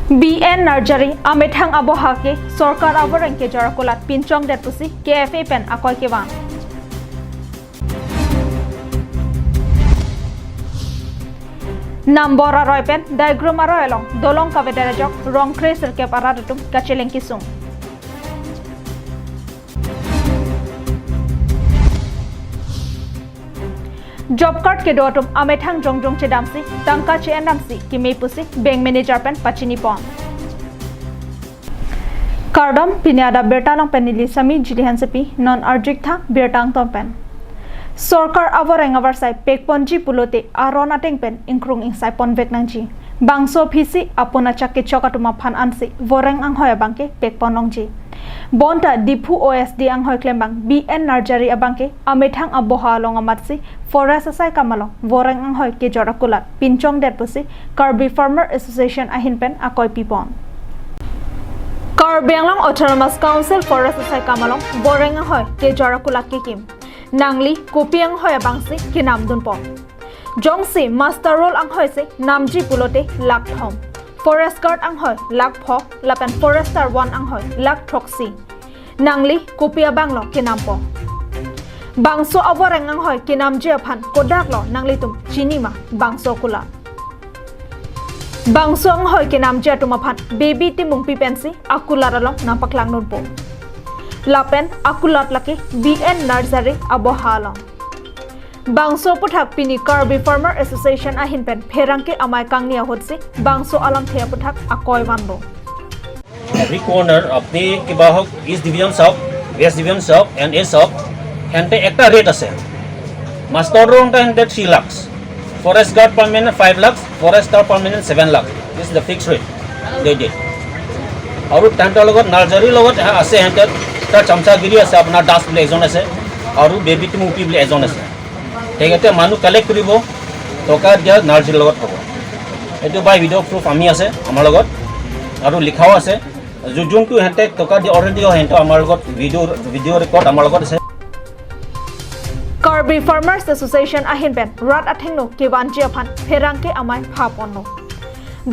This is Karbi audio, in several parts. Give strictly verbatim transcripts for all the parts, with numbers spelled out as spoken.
B N Narzary amethang aboha ke sorkar avoreng kejor akulat pinchongdet pusi K F A pen akoi kevan. Nambor aroi pen Daigrum aroi along dolong kavedet ajok rong kre sirkep arat atum kacheleng kesung. Job card kedo atum amethang jongjong chedamsi tangka che-en damsi keme pusi bank manager pen pachini pon. Kardom, pini adap birta along pen neli Sami Jili Hansepi, non arjuik tha birta angton pen. Sorkar avoreng avarsai pekponji pulote aron ateng pen ingkrung ingsai ponvek nangji. Bangso aphisi apun achak kechok atum aphan ansi voreng anghoi abangke pekpon longji. Bonta Diphu O S D anghoi klembang B N Narzary abangke amethang aboha along amatsi forest asai kam along voreng anghoi kejor akulat pinchongdet pusi Karbi Farmer Association ahin pen akoi pipon. Karbi Anglong Autonomous Council forest asai kam along voreng anghoi kejor akulat kekim. Nangli kopi anghoi abangsi kenam dunpo? Jongsi muster roll anghoi si namji pulote lakh thom, forest guard anghoi lakh pho, lapen forester one anghoi lakh throksi. Nangli kopi abanglo kenampo? Bangso avoreng anghoi kenamji aphan kodaklo nanglitum chini ma bangso akulat? Bangso anghoi kenamji atum aphan Baby Timungpi pensi akulat along nangpaklang dunpo. Lapen akulat lake B N Narzary aboha along. Bangso aputhak pini Karbi Farmer Association ahin pen pherangke amei kangni ahutsi bangso alamthe aputhak akoi vanlo. Every corner, আপনি কিবা হওক, east division চাওক, west division চাওক, and A চাওক, সিহঁতে একটা rate আছে। Master roll এটা সিহঁতে three lakhs, forest guard permanent five lakhs, forester permanent seven lakh. This is the fixed rate they did. আৰু তাহাঁতৰ লগত নাৰ্জাৰীৰ লগত আছে, সিহঁতে তাৰ চামচাগিৰি আছে, আপোনাৰ দাস বুলি এজন আছে, আৰু বেবী টিমুপি বুলি এজন আছে। তেখেতে মানুহ কালেক্ট কৰিব, টকা দিয়া নাৰ্জাৰীৰ লগত হ'ব। এইটো বাই ভিডিঅ' প্ৰুফ আমি আছে, আমাৰ লগত, আৰু লিখাও আছে। যো-, যোনটো সিহঁতে টকা দি অলৰেডি সিহঁতে আমাৰ লগত ভিডিঅ', ভিডিঅ' ৰেকৰ্ড আমাৰ লগত আছে। Karbi Farmers Association ahin pen rat athengno kevanji aphan pherangke amei phaponlo.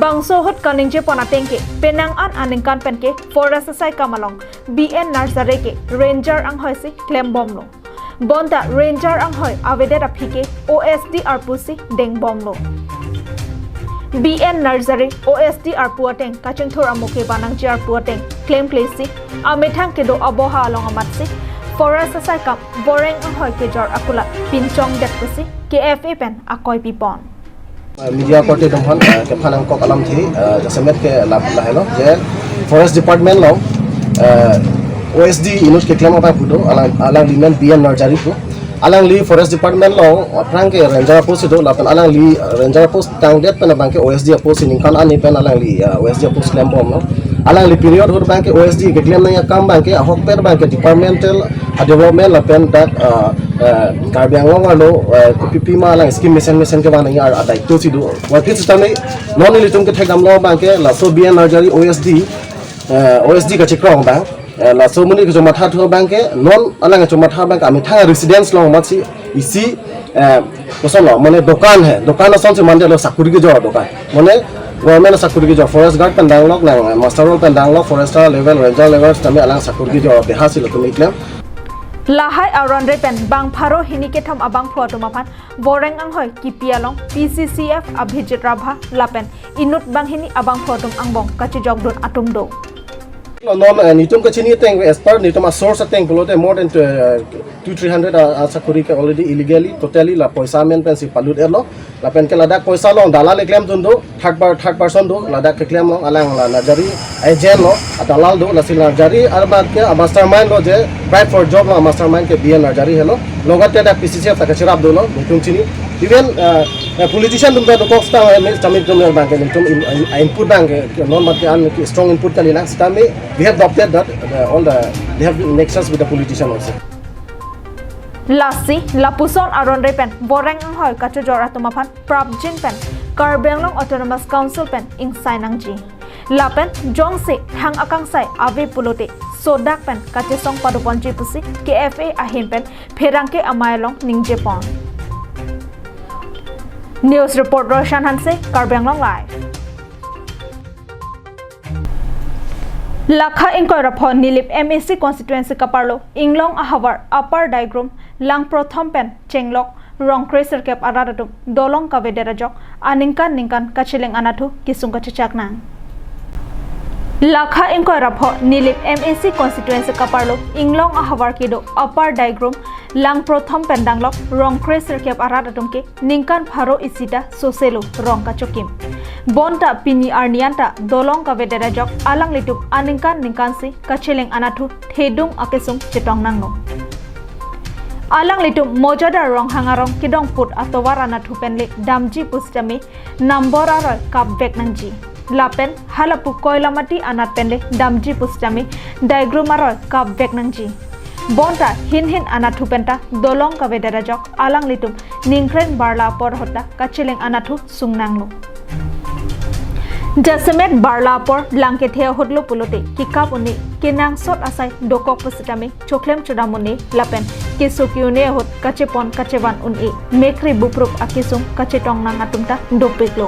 Bangso ahut kaningje pon ateng ke penang an aningkan pen ke forest asai kam along B N Narzary ke ranger anghoi si klembomlo. Bonta ranger anghoi avedet aphi ke O S D arpu si dengbomlo. B N Narzary O S D arpu ateng kachingthur amo kevan nangji arpu ateng klemkle si amethang kedo aboha along amatsi forest asai kam voreng anghoi kejor akulat pinchongdet pusi K F A pen akoi pipon. Media korte atum aphan, eh, kephan angkok alamthe, eh, jasemet ke lap lahelo je Forest Department along, eh, O S D inut keklem abang pu do, alang, alangli men B N Narzary pu. Alangli Forest Department along aphrang ke ranger post do, lapen alangli ranger post tangdet pen abangke O S D post ningkan ani pen alangli, eh, O S D post klembomlo. Alangli period ahut abangke O S D keklem nangji akam abangke ahokpet abangke departmental, ah, development lapen dak, ah, ah, Karbi Anglong arlo, ah, kopipima alang scheme mesen mesen kevan nangji ar-, adaito si do. Wati sitame non ilitum kethekdamlo abangke laso B N Narzary O S D, ah, O S D kachekrong abang, ah, laso amonit kachomatha thu abangke non alang kachomatha abangke amethang residence along amatsi isi, ah, kosonlo, mane dokan he, dokan asonsi mandetlo, sakuri kejor dokan. Mane government sakuri kejor, forest guard pen danglok, nang muster roll pen danglok, forester level, ranger level, sitame alang sakuri kejor beha si latum keklem. Lahai aron re pen bang pharo hini kethom abangphu atum aphan voreng anghoi kipi along P C C F Abhijit Rabha lapen inut banghini abangphu atum angbong kachejokdun atum do. Non, eh, netum kachini ateng, as per netum a source ateng pulote more than, eh, two, three hundred a, asakuri ke already illegally, totally la poisa amen pensi palut-etlo. Lapen ke ladak poisa along dalal keklemdun do, third par-, third person do, ladak keklemlo, alang la Narzary agent lo, a dalal do, lasi Narzary arbat ke a mastermind lo je, bribe for job lo a mastermind ke B N Narzary helo. Logote dak P C C F ta kacherap dolo, netum chini. Even, eh, eh, politician atum ta dokok seta, eh, me-, sitame netum abangke, netum in-, in-, input abangke, ke non abangke an strong input kalilang, sitame we have doubted that, uh, all the, they have nexus with the politician also. Lasi, lapuson aron re pen voreng anghoi kachojor atum aphan prapjin pen Karbi Anglong Autonomous Council pen ingsai nangji. Lapen jongsi thang akangsai ave pulote sodak pen kachesong padoponji pusi K F A ahin pen pherangke amei along ningjepon. News report Roshan Hanse, Karbi Anglong Live. Lakha ingkoi ra pho Nilip M A C constituency kaparlo Inglong ahavar Upper Daigrum Langprothom pen Chenglok Rongkre sirkep arat atum dolong kavedet ajok aningkan ningkan kacheleng anatthu kesung kachechak nang. Lakha ingkoi ra pho Nilip M A C constituency kaparlo Inglong ahavar kedo Upper Daigrum Langprothom pen danglok Rongkre sirkep arat atum ke ningkan pharo isi ta soselo rong kachokim. Bonta pini arni anta dolong kavedet ajok alanglitum aningkan ningkan si kacheleng anatthu thedung akesung chetong nanglo. Alanglitum Mojadar Ronghang arong kedongput atovar anatthu penle damji pusitame nambor aroi kapvek nangji. Lapen halapu Koilamati anat penle damji pusitame Daigrum aroi kapvek nangji. Bonta hin hin anatthu penta dolong kavedet ajok alanglitum ningkreng barla apor ahut ta kacheleng anatthu sung nanglo. Jasemet barla apor lang kethe ahutlo pulote kekap un-e, kenangsot asai dokok pusitame choklem chodam un-e lapen keso ke-un-e ahut kachepon kachevan un-e mekri buprup akesung kachetong nang atum ta dopiklo.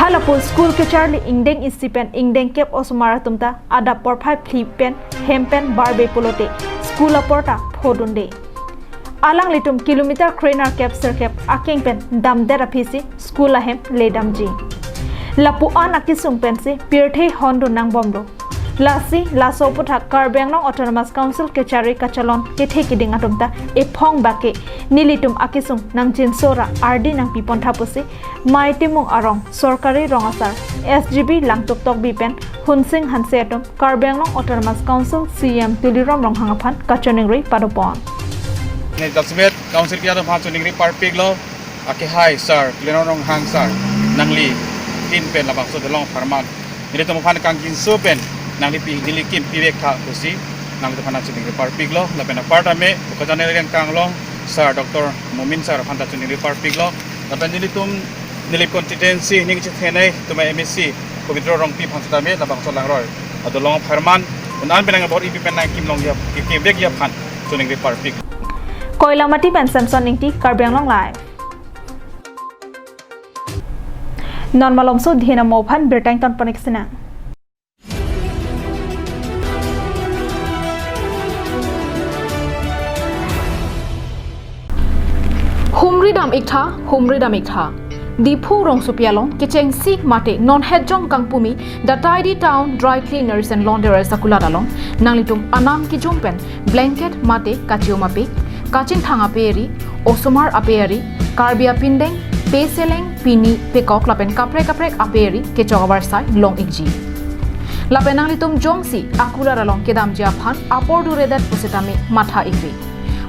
Halapu school kecharli ingdeng isi pen ingdeng kep osomar atum ta adap porphai phli pen hem pen barbe pulote school apor ta phodunde. Alanglitum kilometer krenerkep sirkep akeng pen damdet aphisi school ahem le damji. Lapu-an akesung pensi pirthe hondun nangbomlo. Lasi laso aputhak Karbi Anglong Autonomous Council kechari kachalon kethe kiding atum ta ephong bake nelitum akesung nangjinso ra ardi nangpipon tha pusi Mei Timung arong sorkari rong asar S G B Langtuk Tokbi pen Hunsing Hanse atum Karbi Anglong Autonomous Council C E M Tuliram Ronghang aphan kachiningri padopon. Ne Jasemet Council ke atum aphan chiningri parpiklo, akehai sir, Tuliram Ronghang sir, nangli tin pen labangso dolong apharman nelitum aphan kangjinso pen nangli pi, neli kim pivek tha pusi nanglitum aphan chiningri parpiklo, lapen apartame Bokajan Area Riang Kanglong sir, Doctor Momin sir aphan ta chiningri parpiklo, lapen nelitum Nilip constituency ning chethenei atum M A C Pabitra Rongpi aphan sitame labangso langroi adolong apharman un-an pen nang bor ipi pen nangkimlongji, kekevekji aphan chiningri parpik. Koilamati pen Samson Ingti, Karbi Anglong Live. Non malomso dihin amo aphan birta ingtonpon-ik sinang. Humri dam-ik tha, humri dam-ik tha. Diphu rongsopi along kechengsi mate non hetjong kangpumi The Tidy Town Dry Cleaners and Launderers akulat along nanglitum anam kejung pen blanket mate kachium ape, kachingthang ape eri, osomar ape eri, Karbi apindeng, peseleng, pini, pekok lapen kaprek kaprek ape eri kechok avarsai long-ikji. Lapen nanglitum jongsi akulat along kedamji aphan apor duredet pusitame matha-ikri.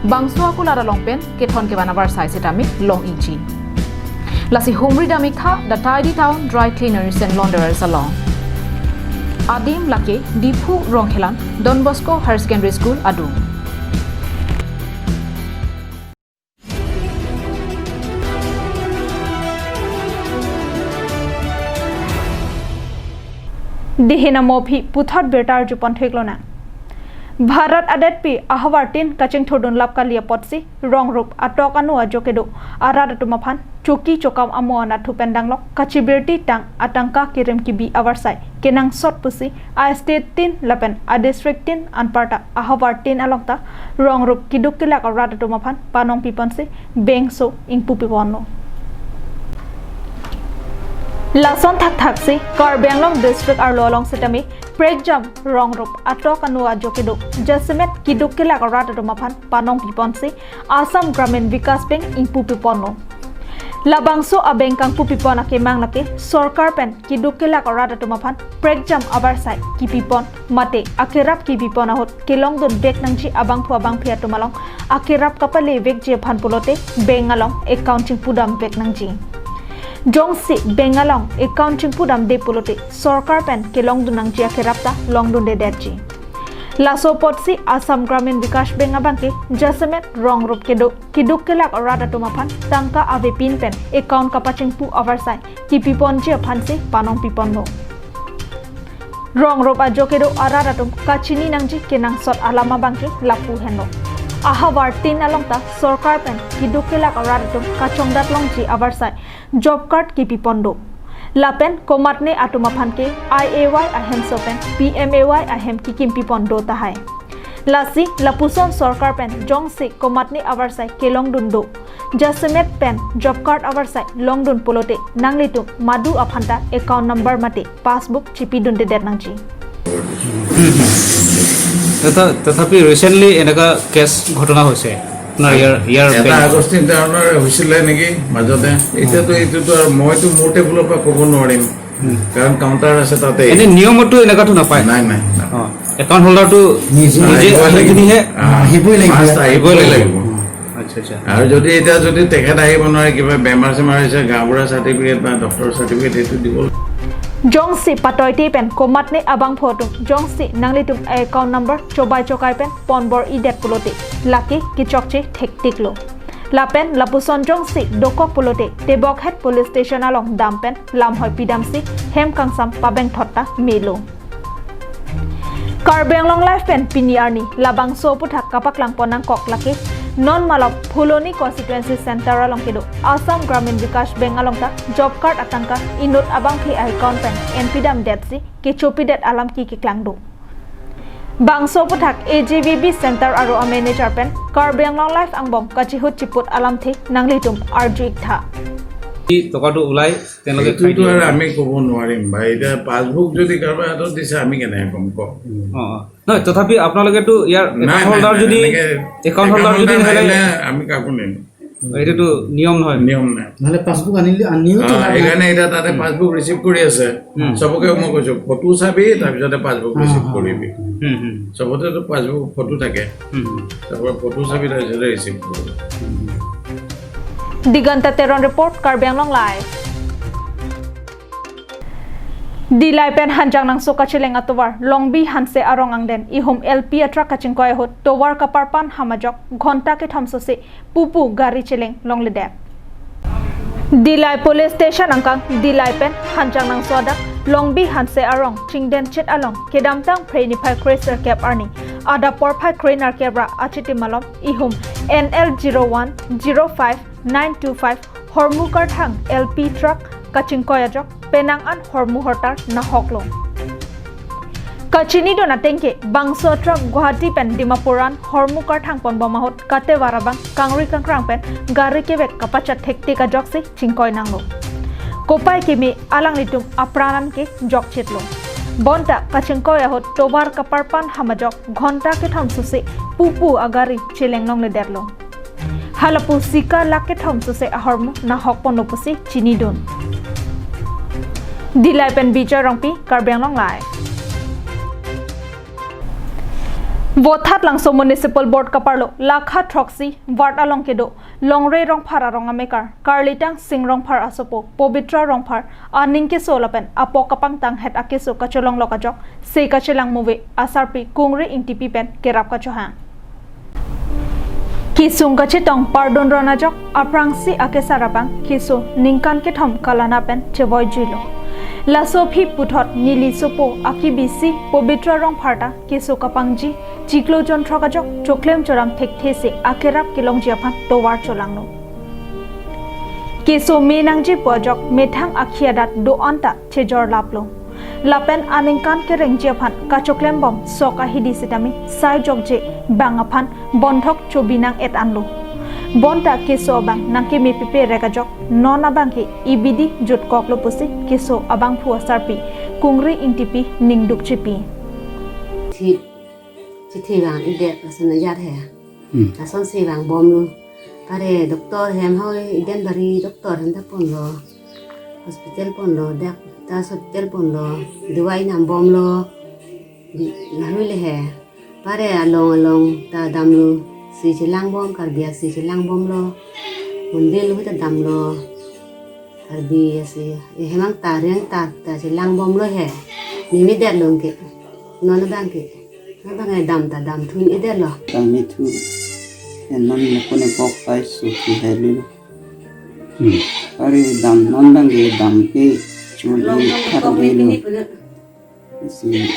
Bangso akulat along pen kethon kevan avarsai sitame long-ikji. Lasi humri dam-ik tha The Tidy Town Dry Cleaners and Launderers along. Adim lake Diphu Rongkhelan Don Bosco Higher Secondary School adung. Dihin amo aphi puthot birta arjupon thik lonang. Bharat adetpi ahavar tin kachingthurdun lap kali apotsi rongrup atok anu ajo kedo arat atum aphan choki chokam amo anatthu pen danglok kachibirti tang atangka kirim kibi avarsai kenangsot pusi a-state tin lapen a-district tin anparta ahavar tin along ta rongrup keduk kelak arat atum aphan panong piponsi bengso ingpu piponlo. Lason thakthak si Karbi Anglong district arlo along sitame prekjam rongrup atok anu ajo kedo jasemet keduk kelak arat atum aphan panong piponsi Assam Gramin Vikas Bank ingpu piponlo. Labangso abeng kangpu pipon akemang lake sorkar pen keduk kelak arat atum aphan prekjam avarsai kipipon mate akerap kipipon ahut kelongdun vek nangji abangphu abangphi atum along akerap kapale vekji aphan pulote bank along account chingpudam vek nangji. Jongsi bank along account chingpudamde pulote sorkar pen kelongdun nangji akerap ta longdundedetji. Laso apotsi Assam Gramin Vikas Bank abangke jasemet rongrup kedo keduk kelak arat atum aphan tangka avepin pen account kapachingpu avarsai kipiponji aphansi panong piponlo. Rongrup ajo kedo arat atum kachini nangji kenangsot alam abangke lapu henlo. Ahavar tin along ta sorkar pen keduk kelak arat atum kachongdat longji avarsai job card kipipon do. Lapen komatne atum aphan ke I A Y ahemso pen P M A Y ahem kikimpi pon do tahai. Lasi lapuson sorkar pen jongsi komatne avarsai kelongdun do, jasemet pen job card avarsai longdun pulote nanglitum madu aphanta account number mate passbook chipidundedet nangji. তথা- তথাপি ৰিচেণ্টলি এনেকুৱা কেছ ঘটনা হৈছে আপোনাৰ ইয়াৰ ইয়াৰ এটা bank- Augustine টাউনৰ হৈছিলে নেকি মাজতে? এতিয়াতো এইটোতো আৰু মইতো মোৰ টেবুলৰ পৰা ক'ব নোৱাৰিম, কাৰণ কাউণ্টাৰ আছে তাতে। এনে নিয়মতো এনেকুৱাতো নাপায়? নাই, নাই, নাই। অ, একাউণ্ট হোল্ডাৰটো নিজে নিজে আহিব আহি লাগিব। পিনিহে আহ, আহিবই লাগিব। মাষ্ট আহিবই আহিবই লাগিব। লাগিব। আচ্ছা, আচ্ছা। আৰু যদি এতিয়া যদি তেখেত আহিব নোৱাৰে, কিবা বেমাৰ চেমাৰ হৈছে, গাঁওবুঢ়া চাৰ্টিফিকেট বা ডক্টৰ চাৰ্টিফিকেট, সেইটো দিব। Jongsi patoite pen komatne abangphu atum jongsi nanglitum account number chobai chokai pen pon bor-idet pulote lake kechokche thektiklo. Lapen lapuson jongsi dokok pulote Tebokhet Police Station along dam pen lamhoi pidamsi hem kangsam pabengthot ta melo. Karbi Anglong Live pen pini arni labangso aphuthak kapaklang pon nangkok lake non malom Phuloni Constituency Center along kedo Assam Gramin Vikash Bank along ta job card atangka inut abangphu account pen enpidamdetsi kechopidet alam ke keklang do. Bangso aphuthak A G V B Center aro a manager pen Karbi Anglong Live angbong kachihut chiput alamthe nanglitum arju-ik tha. এই টকাটো ওলাই তেওঁলোকে খাই এইটো দিয়ে। আৰু আমি ক'ব নোৱাৰিম বা এতিয়া পাছবুক যদি কাৰোবাৰ হাতত দিছে আমি কেনেকে গম কম? অ, অ। নহয়, তথাপি আপোনালোকেতো ইয়াৰ নাই, একাউণ্ট নাই, হোল্ডাৰ নাই, যদি, এনেকে একাউণ্ট হোল্ডাৰ একাউণ্ট যদি হোল্ডাৰ নহ'লে নাহিলে আমি কাকো নিদিওঁ। এইটোতো নিয়ম নহয়। নিয়ম নাই। নহ'লে পাছবুক আনিলে, আনিলেওতো অ, লাভ নাই। সেইকাৰণে এতিয়া তাতে পাছবুক ৰিচিভ কৰি আছে। উম। চবকে মই কৈছো, ফটো চাবি, তাৰপিছতে পাছবুক অ, ৰিচিভ অ। কৰিবি। হুম, হুম। চবতেতো পাছবুক ফটো থাকে। হুম, হুম। তাৰ পৰা ফটো চাবি, তাৰপিছতে ৰিচিভ কৰিবি। Diganta Teron report, Karbi Anglong Live. Dillai pen Hanjangnangso kacheleng atovar Longbi Hanse arong angden ihum L P a truck kachingkoi ahut tovar kaparpan ham ajok ghonta kethom sose pupu gari cheleng longledet. Dillai Police Station angkang Dillai pen Hanjangnangso adak Longbi Hanse arong chingden chit along kedamtang Phre niphai kre sirkep arni adap porphai kre nerkep ra achitim malom ihum N L zero one zero five nine two five Hormu Karthang L P truck kachingkoi ajok penang an hormu hortar nahoklo. Kachinidun atengke bangso truck Guwahati pen Dimapur an hormu karthang ponbom ahut katevar abang kangri kangkrang pen gari kevek kapachat thektik ajoksi chingkoi nanglo. Kopai keme alanglitum apran an ke jokchitlo. Bonta kachingkoi ahut tovar kaparpan ham ajok ghonta kethom sose pupu agari cheleng longledetlo. Halapu sika lakh kethom sose ahormu nahok ponlo pusi chinidun. Dillai pen Bijoy Rongpi, Karbi Anglong Live. Vothatlangso Municipal Board kaparlo lakha throksi ward along kedo Longre Rongphar arong amekar Karlitang Sing Rongphar asopo Pobitra Rongphar aning keso lapen apok kapangtanghet akeso kacholonglok ajok se kachelang muve asarpi Kungri Ingtipi pen kerap kachohang. Kesung kachetong pardon ron ajok aphrangsi akesar abang keso ningkan kethom kalana pen chevoi juilo. Laso aphi puthot neli sopo akibisi Pobitra Rongphar ta keso kapangji chiklo jonthrok ajok choklem choram thekthesi akerap kelongji aphan tovar cholanglo. Keso me nangji pu ajok methang akhi adat do-an ta chejor laplo. Lapen aningkan kerengji aphan kachoklembom sok ahidi sitame sai jokje bang aphan bondhok chobi nang-et anlo. Bonta keso abang nangkemepepe rek ajok non abangke ibidi jutkoklo pusi keso abangphu asarpi Kungri Ingtipi ningduk chipi. Thi, chithi vang-idet lason ajat he. Hmm. Lasonsi vangbomlo. Pare doctor hem hoi Idenbari doctor hem ta ponlo. Hospital ponlo, dak ta hospital ponlo. Dawai nambomlo. Di, lahui le he. Pare along along ta damlo. Si chelangbom, Karbi asi chelangbomlo. Mondir lahui ta damlo. Karbi asi, eh, hemang ta riang ta, ta chelangbomlo he. Mimi derlong ke. Non abangke. Abang e dam ta damthu-edetlo. Tang mithu. En non ne kone pok pai su ki helu. Hmm. Pare dam non abangke dam ke chuli thar delo. Si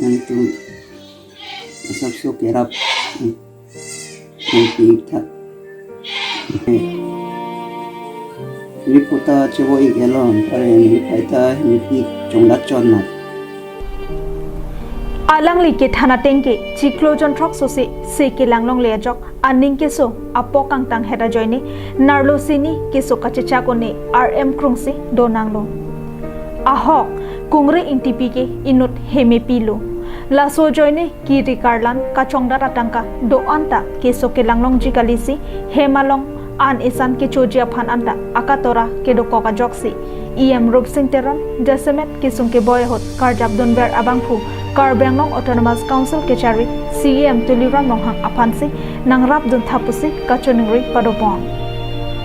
nangtum asap so kerap. Nangpi tha. Reporter chevo ik elon, are ni paita ni ik chongdat chon na. Alangli kethan ateng ke chiklo jon throksi se kelang longle ajok aning keso apok kangtang het ajoine nerlo sini keso kachechak un-e R M Krungsi donanglo. Ahok Kungri Ingtipi ke inut hemepilo. Laso ajoine kiri karlan kachongdat atangka do-an ta keso kelang longji kali si hem along an isan kechoji aphan anta akatora kedokok ajoksi E M Rupsing Teron jasemet kesung keboi ahut karjap dunver abangphu Karbi Anglong Autonomous Council kechari C E M Tuliram Ronghang aphansi nangrap dun tha pusi kachiningri padopon.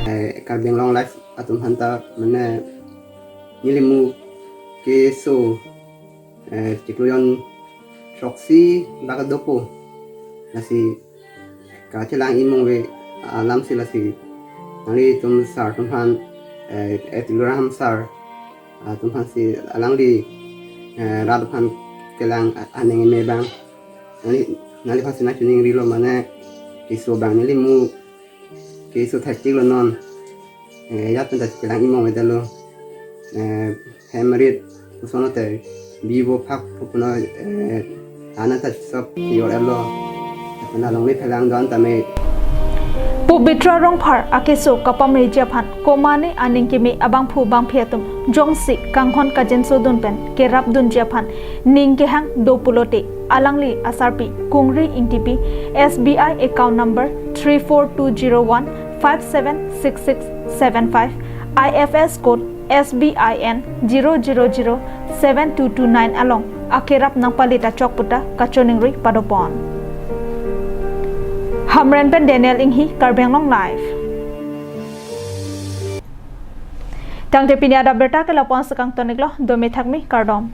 Eh, Karbi Anglong Live atum aphanta mane nelimu keso, eh, chiklo jon throksi bak dopo. Lasi kachelang imong ave alam si lasi nanglitum sir atum aphan, eh, eh, Tuliram sir atum aphansi alangli, eh, rat aphan kelang a-, aning me abang. Nangli, nangliphansi nangchiningrilo mane keso abang nelimu keso thektik lo non. Eh, ya pen ta kelang imong ave detlo. Eh, hem rit puson te bibo phak puno, eh, ana ta sop yor elo. Apena longle phelang don tame. Pabitra Rongphar akeso kapamreji aphan komane aning keme abangphu bangphi atum jongsi kanghon kajinso dun pen kerap dunji aphan ning kehang do pulote alangli asarpi Kungri Ingtipi S B I account number three four two zero one five seven six six seven five, I F S code S B I N zero zero zero seven two two nine along akerap nangpalit achok puta kachiningri padopon. Hamren pen Daniel Inghi, Karbi Anglong Live. Tangte pini adap berta ke lapu-an si kangton iklo, dome thakmi, kardom.